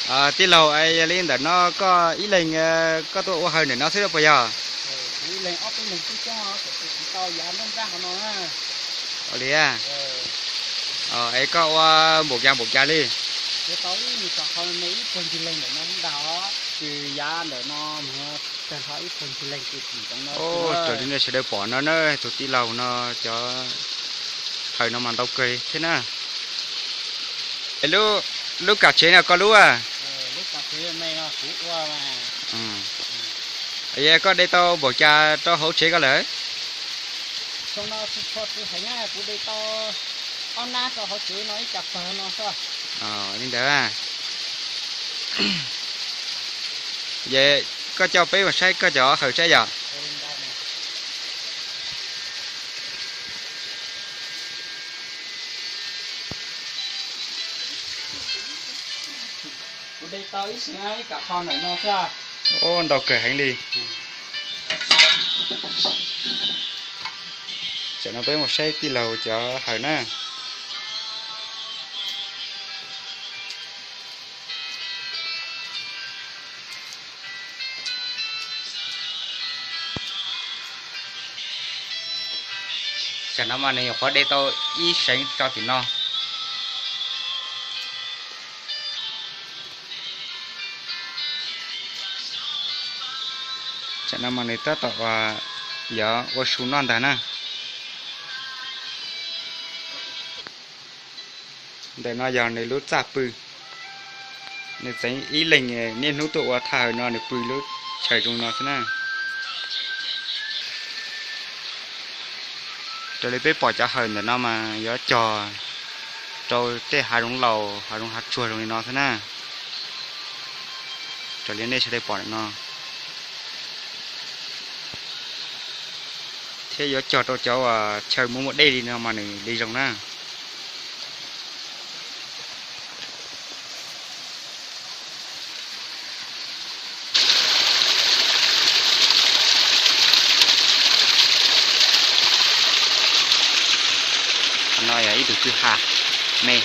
Tij laug, yog li ntawm no koj ib leeg koj tuaj ua hawm ntawm no xwb puas yog? Ua li, es koj ua npaum cas npaum cas li? Raws li nej sawv daws pom no na, tus tij laug no cov hawm no mas ntau kawg thiab na. Lub kam tsev no koj lub a? Yog koj de tau npaum cas rau hauv tsev koj lawm? Li ntawd. Ces koj coj peb mus saib koj cov hawm saib yom. Ntau kawg heev li. Tam no peb mus saib tij laug cov hawm na. Tam no mas nws nyuam qhuav de tau ib seev tso tim no. Tam no mas nws tab tom yog ua su noj ntag na. Ntawm no yog nws lub txaj pw. Nws txeev ib leeg niaj hnub tuaj ua thaj hawm no nws pw lub chaw zoo no xwb na. Raws li peb pom cov hawm ntawm no mas yuav cog rau tej hav zoov laus hav zoov hav tsuag zoo li no xwb na. Raws li nej sawv daws pom ntawm no thiab yuav cog rau cov uas chaw muaj muaj dej li no mas nws li zoo na. Qhov no yog ib tug kwj ha me.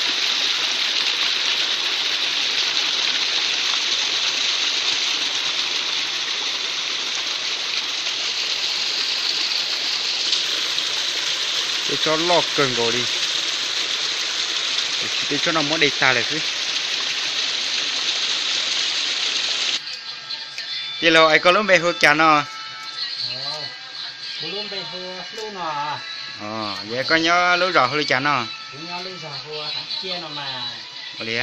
Tej tsob loj kawg nkaus li, tiam sis tej tsob no muab de tag lawm xwb. Tij laug, es koj lub npe hu cas no? Yog koj nyob lub zos hu li cas no? Ua li,